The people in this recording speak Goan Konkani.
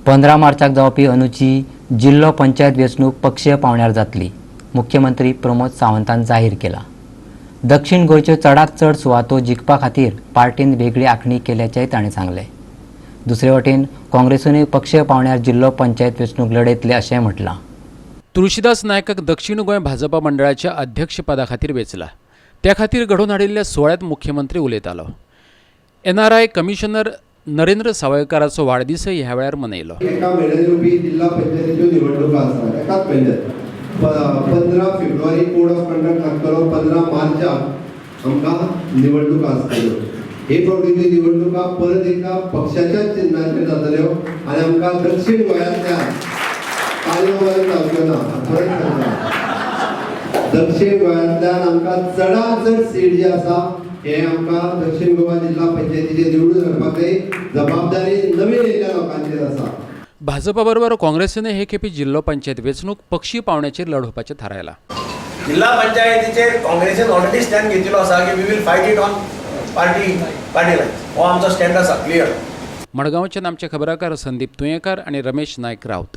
15 मार्चाक जावपी अंदूची जिल्लो पंचायत वेंचणूक पक्षीय पावंड्यार जातली, मुख्यमंत्री प्रमोद सावंतान जाहीर केला. दक्षिण गोंयच्यो चडांत चड सुवातो जिखपा खातीर पार्टीन वेगळी आंखणी केल्याचेंय ताणें सांगलें. दुसरे वटेन काँग्रेसीनूय पक्षीय पावंड्यार जिल्लो पंचायत वेंचणूक लडयतले अशेंय म्हटलां. तुळशीदास नायकाक दक्षिण गोंय भाजपा मंडळाच्या अध्यक्षपदा खातीर वेंचला. त्या खातीर घडोवन हाडिल्ल्या सुवाळ्यांत मुख्यमंत्री उलयतालो. एनआरआय कमिशनर नरेंद्र सावयकाराचो वाडदिसय ह्या वेळार मनयलो. एका म्हयन्यान येवपी जिल्हा पंचायतीच्यो निवडणुका आसा. एकाच म्हयन्यात 15 फेब्रुवारी कोड ऑफ कंडक्ट लागतलो. 15 मार्चाक आमकां निवडणुका आसतल्यो. हे फावटीच्यो निवडणुका परत एकदा पक्षाच्याच चिन्हाचेर जातल्यो आनी आमकां दक्षिण गोंयांतल्यान, ताळयो मारून जावच्यो ना, परत सांगता, दक्षिण गोंयांतल्यान आमकां चडांत चड सीट जे आसा हे आमकां दक्षिण गोवा जिल्हा पंचायतीचे निवडून हाडपाक जाय. जबाबदारी नवीन येयल्ल्या लोकांचेर आसा. भाजपा बरोबर काँग्रेसीनय हे खेपे जिल्लो पंचायत वेंचणूक पक्षीय पावंड्याचेर लढोवपाचें थारायलां. जिल्हा पंचायतीचेर काँग्रेसीन ऑलरेडी स्टँड घेतिल्लो आसा की we will fight it on party line. हो आमचो स्टँड आसा क्लियर. मडगांवच्यान आमचे खबराकार संदीप तुयेंकार आनी रमेश नायक राऊत.